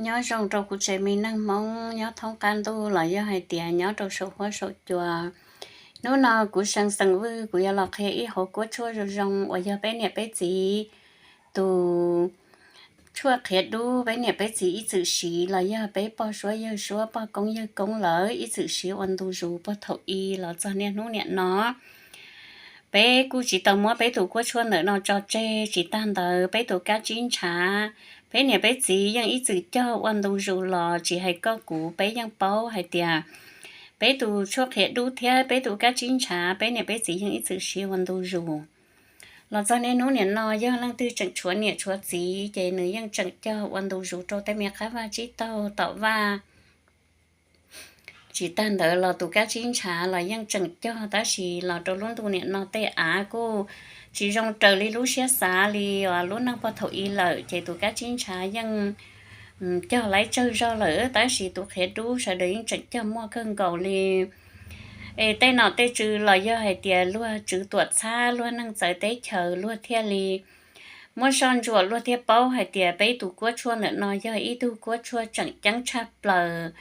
Nyob zoo rau kuv tsev me neeg Hmoob nyob thoob qab ntuj los yog hais tias nyob rau saum huab saum cua. Hnub no kuv Seev xeem Vwj kuv yuav los qhia ib hauv kuab tshuaj zoo zoo uas yog peb niam peb txiv tus tshuaj qhiav dub, peb niam peb txiv ib txwm siv los yog peb pog suab yawg suab pog koob yawg koob lawv ib txwm siv ua ntu zus puag thaum i los txog niaj hnub niam no. Peb kuj tsis tau muab peb tus kuab tshuaj ntawm no tso tseg, tsis tag ntawd peb tus kab tsib ntshav, peb niam peb txiv yeej ib txwm cog ua ntu zus los tsis hais koj kuv peb yeej paub hais tias peb tus tshuaj qhiav dub thiab peb tus kab tsib ntshav peb niam peb txiv yeej ib txwm siv ua ntu zus. Los txog niaj hnub niam no yog leej twg tseem tshuav niam tshuav txiv ces nws yeej tseem cog ua ntu zus rau tej me qab vaj tsib taug tom vaj. Tsis tag ntawd los tus kab tsib ntshav los yeej tseem cog, tab sis los rau lub ntuj niam no tej av kuj tsis zoo raws li lub siab xav li lub neej puag thaum i lawm, ces tus kab tsib ntshav yeej cog laib tsawg zog lawm, tab sis tus qhiav dub sawv daws yeej tseem cog muaj kawg nkaus li. Es tej nom tej tswv los yog hais tias luag tswv tuam txhab luag neej txawv teb chaws luag thiaj li muab soj ntsuam luag thiaj paub hais tias peb tus kuab tshuaj ntawm no yog ib tug kuab tshuaj tseem ceeb tshaj plaws.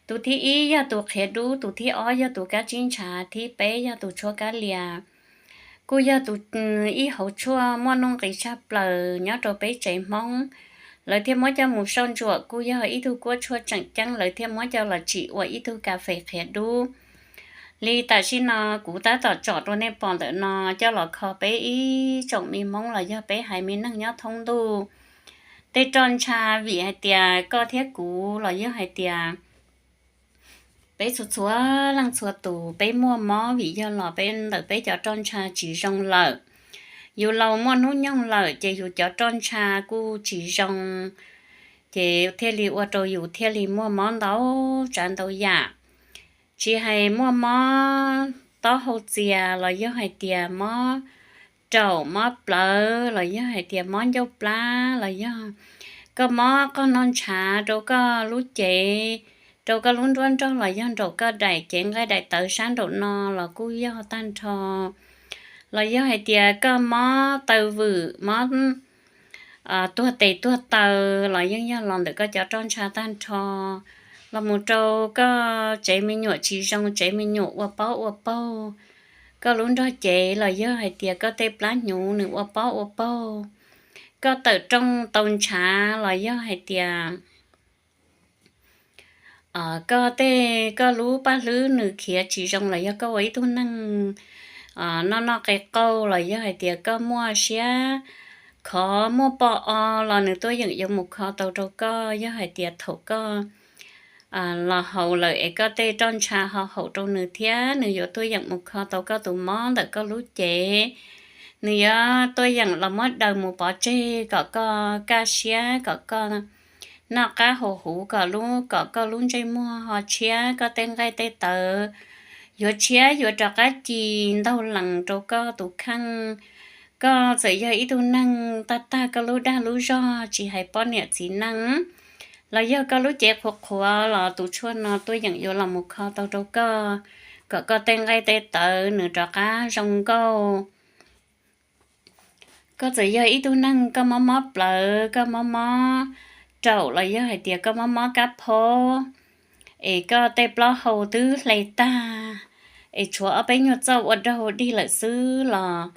Tus thib ib yog tus qhiav dub, tus thib ob yog tus kab tsib ntshav, thib peb yog tus tshuab kab lias. Kuj yog tus ib hauv tshuaj muaj nuj nqis tshaj plaws nyob rau peb tsev Hmoob. Lawv thiaj muab coj mus soj ntsuam kuj yog ib tug kuab tshuaj tseem ceeb, lawv thiaj muab coj los tsim ua ib tug kas fes qhiav dub. Li tam sim no kuv tab tom tsom rau nej pom ntawm no coj los kho peb ib tsoom me Hmoob los yog peb haiv me neeg nyob thoob ntuj tej roj ntsha, vim hais tias koj thiab kuv los yog hais tias peb txhua txhua leej txhua tus peb muaj mob vim yog los peb ntawm peb cov roj ntsha tsis zoo lawm. Yus laus muaj hnub nyoog lawm ces yus cov roj ntsha kuj tsis zoo, ces thiaj li ua rau yus thiaj li muaj mob ntau tsav ntau yam. Tsis hais muaj mob taub hau txias los yog hais tias mob raum mob plawv los yog hais tias mob ncauj plab los yog koj mob qoj noj ntshav rau koj lub cev, rau koj lub nruab nrog los yog nraum koj daim cev nqaij daim tawv sab nraum no los kuj yog tag nrho. Los yog hais tias koj mob taw vwm mob tuag tes tuag taw los yeej yog los ntawm koj cov roj ntsha tag nrho. Los mus rau koj tsev me nyuam tsis zoo, tsev me nyuam ua pob ua paug, koj lub nrog cev los yog hais tias koj tej plab hnyuv nws ua pob ua paug, koj tawm rooj tau ntshav los yog hais tias koj tej koj lub paj hlwb nws khiav tsis zoo los yog koj ua ib tug neeg noj noj qe qaug los yog hais tias koj muaj siab khov muaj poj o los nws tuaj yeem yuav mus kho tau rau koj. Yog hais tias thaum koj los haus lawm es koj tej roj ntsha ho haum rau nws thiab nws yuav tuaj yeem mus kho tau koj tus mob ntawm koj lub cev. Nws yuav tuaj yeem los muab daws mus pov tseg kom koj kaj siab, kom koj noj qab haus huv, kom lub, kom koj lub ntsej muag ho tshiab, koj tej nqaij tej tawv yuav tshiab, yuav rov qab ci ntaug lees rau koj tus kheej. Koj txawm yog ib tug neeg tag tag koj lub dag lub zog tsis hais poj niam txiv neej los yog koj lub cev qhuav qhuav los tus tshuaj no tuaj yeem yuav los mus kho tau rau koj, kom koj tej nqaij tej tawv nws rov qab zoo nkauj. Koj txawm yog ib tug neeg koj mob mob plawv, koj mob mob raum los yog hais tias koj mob mob kab phob, es koj tej plaub hau twb hle tag, es tshuav ob peb nyuag txauj ua daug dig lawm xwb los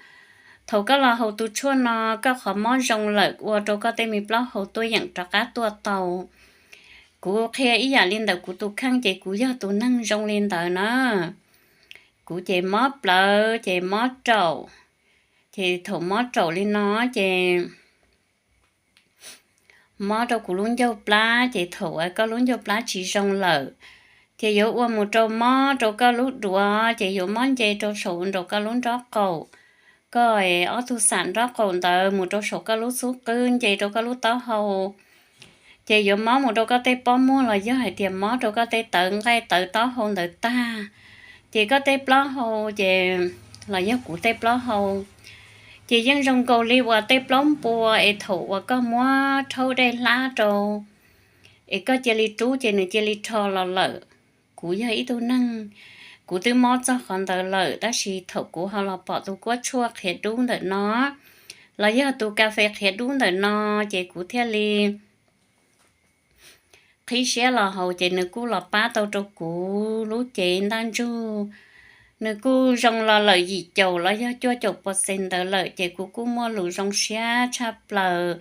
thaum koj los haus tus tshuaj no koj qhov mob zoo lawm ua rau koj tej me plaub hau tuaj yeem rov qab tuaj tau. Kuv qhia ib yam li ntawm kuv tus kheej ces kuv yog tus neeg zoo li ntawd na. Kuv ces mob plawv ces mob raum, ces thaum mob raum li no ces mob rau kuv lub ncauj plab, ces thaum uas koj lub ncauj plab tsis zoo lawm ces yuav ua mus rau mob rau koj lub duav, ces yuav mob nce rau saum nraum koj lub nrob qaum, koj ob tug xam nrob qaum ntawd mus rau saum koj lub xub qwb nce rau koj lub taub hau. Ces yuav mob mus rau koj tej pob muag los yog hais tias mob rau koj tej tawv nqaij tawv taub hau ntawd tag. Ces koj tej plaub hau ces los yog kuv tej plaub hau ces yeej zoo nkaus li uas tej plaub npua es thaum uas koj muab rhaub dej hlab rau es koj cia li rub ces nws cia li rho los lawm. Kuv yog ib tug neeg, kuv twb mob txog qhov ntawd lawm, tab sis thaum kuv ho los pom tus kuab tshuaj qhiav dub ntawm no los yog tus kas fes qhiav dub ntawm no, ces kuv thiaj li qhib siab los haus ces nws kuj los pab tau rau kuv lub cev ntaj ntsug. Nws kuj zoo los lawm yim caum los yog cuaj caum pawv xees ntawd lawm ces kuv kuj muaj lus zoo siab tshaj plaws,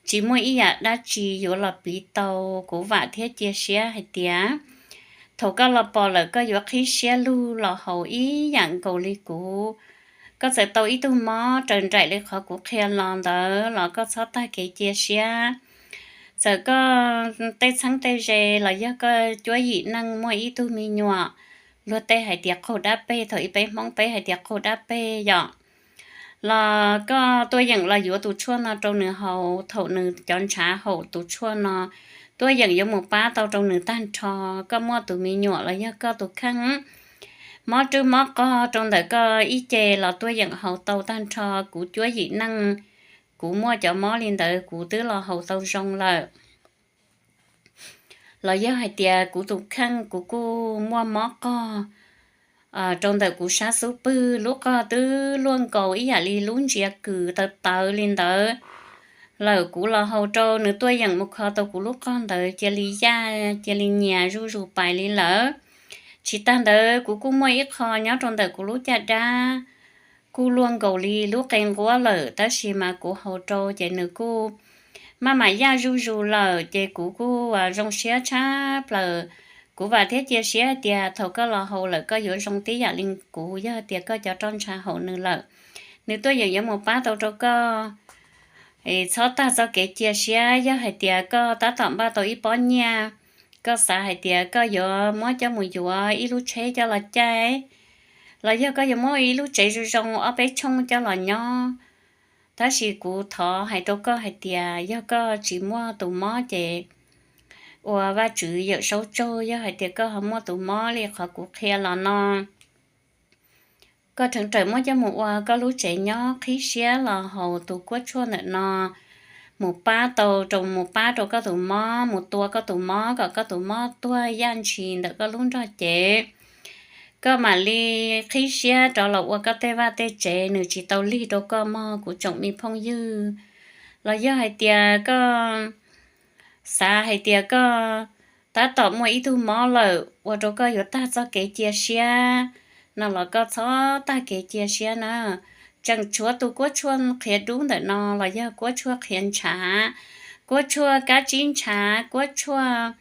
tsis muaj ib yam dab tsi yuav los piv tau. Kuv vam thiab cia siab hais tias thaum koj los pom lawm koj yuav qhib siab lug los haus ib yam nkaus li kuv. Koj txawm tau ib tug mob raws nraim li qhov kuv qhia los ntawd los koj txhob tag kev cia siab. Txawm koj tej txheeb tej ze los yog koj cuab yim neej muaj ib tug me nyuam, luag tej hais tias qaug dab peg, thaum ib peb Hmoob peb hais tias qaug dab peg yom, los koj tuaj yeem los yuav tus tshuaj no rau nws haus. Thaum nws cov ntshav haum tus tshuaj no, tuaj yeem yuav mus pab tau rau nws tag nrho. Koj muaj tus me nyuam los yog koj tus kheej mob rwb mob qog rau ntawm koj ib ce los tuaj yeem haus tau tag nrho. Kuv cuab yim neej, kuv muaj cov mob li ntawd kuv twb los haus tau zoo lawm. Los yog hais tias kuv tus kheej kuv kuj muaj mob qog rau ntawm kuv sab xub pwg, lub qog twb luaj nkaus ib yam li lub ntsiav kws tawv tawv li ntawd lawm, kuv los haus rau nws tuaj yeem mus kho tau kuv lub qog ntawd cia li yaj, cia li nyias zuj zus pais li lawm. Tsis tag ntawd kuv kuj muaj ib qho nyob rau ntawm kuv lub caj dab, kuj luaj nkaus li lub qe nquab lawm, tab sis mas kuv haus rau ces nws kuj maj mam yaj zuj zus lawm, ces kuv kuj zoo siab tshaj plaws. Kuv vam thiab cia siab hais tias thaum koj los haus lawm koj yuav zoo tib yam li kuv, yog hais tias koj cov roj ntsha haum nws lawm, nws tuaj yeem yuav mus pab tau rau koj. Txhob tag txoj kev cia siab, yog hais tias koj tab tom npaj tau ib pob nyiaj, koj xav hais tias koj yuav muab coj mus yuav ib lub tsheb coj los caij, los yog koj yuav muab ib lub tsev zoo zoo ob peb tshooj coj los nyob. Tab sis kuv thov hais rau koj hais tias yog koj tsis muaj tus mob ces ua Vajtswv Yawm Saub tsaug, yog hais tias koj ho muaj tus mob li qhov kuv qhia los no, koj rheev rawm muab coj mus ua koj lub tsev nyob, qhib siab los haus tus kuab tshuaj ntawm no, mus pab tau rau, mus pab rau koj tus mob, mus tua koj tus mob kom koj tus mob tuag yaj ntshis ntawm koj lub nrog cev. Koj mam li qhib siab rov los ua koj tej vaj tej tsev, nws tsis tau lig rau koj mog kuv tsoom me phooj ywg. Los yog hais tias koj xav hais tias koj tab tom muaj ib tug mob lawm ua rau koj yuav tag txoj kev cia siab no los koj txhob tag kev cia siab na. Tseem tshuav tus kuab tshuaj qhiav dub ntawm no los yog kuab tshuaj qhiav ntshav, kuab tshuaj kab tsib ntshav, kuab tshuaj,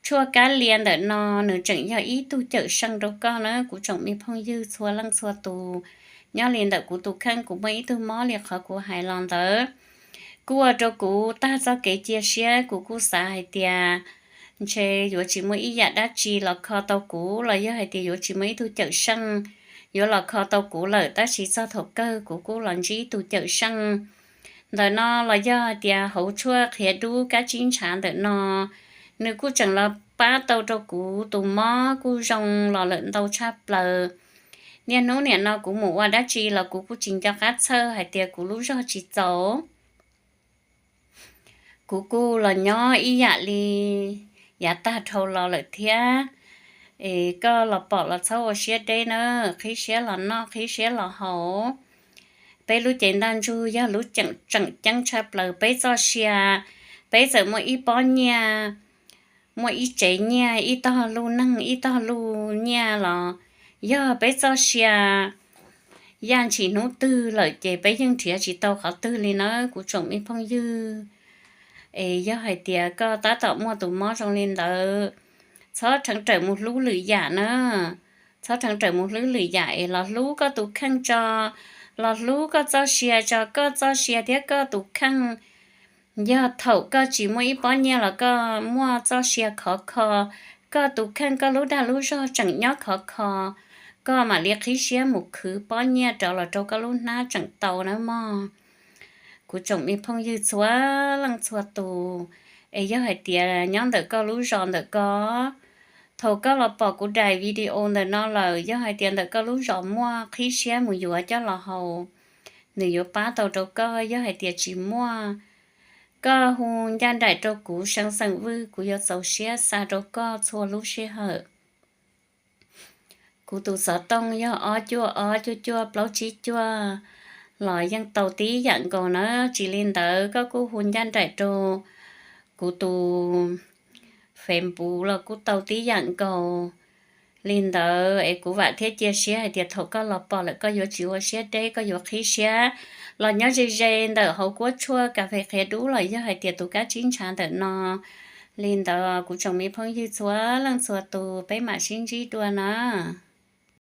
tshuaj kab lia ntawm no, nws tseem yog ib tug cawm seej rau koj na kuv tsoom me phooj ywg txhua leej txhua tus. Nyob li ntawm kuv tus kheej kuv muaj ib tug mob li qhov kuv hais los ntawd, kuj ua rau kuv tag txoj kev cia siab. Kuv kuj xav hais tias ntshe yuav tsis muaj ib yam dab tsi los kho tau kuv los yog hais tias yuav tsis muaj ib tug cawm seej yuav los kho tau kuv lawm, tab sis txog thaum kawg kuv kuj los ntsib ib tug cawm seej. Ntawm no los yog hais tias hauv tshuaj qhiav dub kab tsib ntshav ntawm no, nws kuj tseem los pab tau rau kuv tus mob kuj zoo los lawm ntau tshaj plaws. Niaj hnub niam no kuv mus ua dab tsi los kuv kuj tsis nco qab txhawj hais tias kuv lub zog tsis txaus. Kuv kuj los nyob ib yam li yav tag dhau los lawm thiab. Es koj los pom los txhob ua siab deb na, qhib siab los noj qhib siab los haus. Peb lub cev ntaj ntsug yog lub tseem ceeb tshaj plaws. Peb txoj sia, peb txawm muaj ib pob nyiaj, muaj ib tsev nyiaj, ib tog luj neeg, ib tog luj nyiaj los yog peb txoj sia yaj ntshis hnub twg lawm ces peb yeej nrhiav tsis tau qhov twg li na kuv tsoom me phooj ywg. Es yog hais tias koj tab tom muaj tus mob zoo li ntawd, txhob rheev rawm mus hlub lwm yam na. Txhob rheev rawm mus hlub lwm yam es los hlub koj tus kheej tso, los hlub koj txoj sia tso. Koj txoj sia thiab koj tus kheej, yog thaum koj tsis muaj ib pob nyiaj los koj muaj txoj sia khov kho, koj tus kheej koj lub dag lub zog tseem nyob khov kho, koj mam li qhib siab mus khwv pob nyiaj rov los rau koj lub hnab tseem tau na mog. Kuv tsoom me phooj ywg txhua leej txhua tus, es yog hais tias nyob ntawm koj lub zos ntawm koj, thaum koj los pom kuv daim video ntawm no lawm, yog hais tias ntawm koj lub zos muaj, qhib siab mus yuav coj los haus, nws yuav pab tau rau koj. Yog hais tias tsis muaj, koj hu ncaj nraim rau kuv Seev Xeem Vwj, kuv yuav txaus siab xa rau koj txhua lub sij hawm. Kuv tus xov tooj yog ob cuaj ob cuaj cuaj plaub tsib cuaj los yeej tau tib yam nkaus na. Tsis li ntawd koj kuj hu ncaj nraim rau kuv tus Facebook los kuj tau tib yam nkaus. Li ntawd es kuv vam thiab cia siab hais tias thaum koj los pom lawm koj yuav tsis ua siab deb, koj yuav qhib siab los nyob ze ze ntawm hauv kuab tshuaj kas fes qhiav dub los yog hais tias tus kab tsib ntshav ntawm no. Li ntawd kuv tsoom me phooj ywg txhua leej txhua tus peb mam sib ntsib dua na.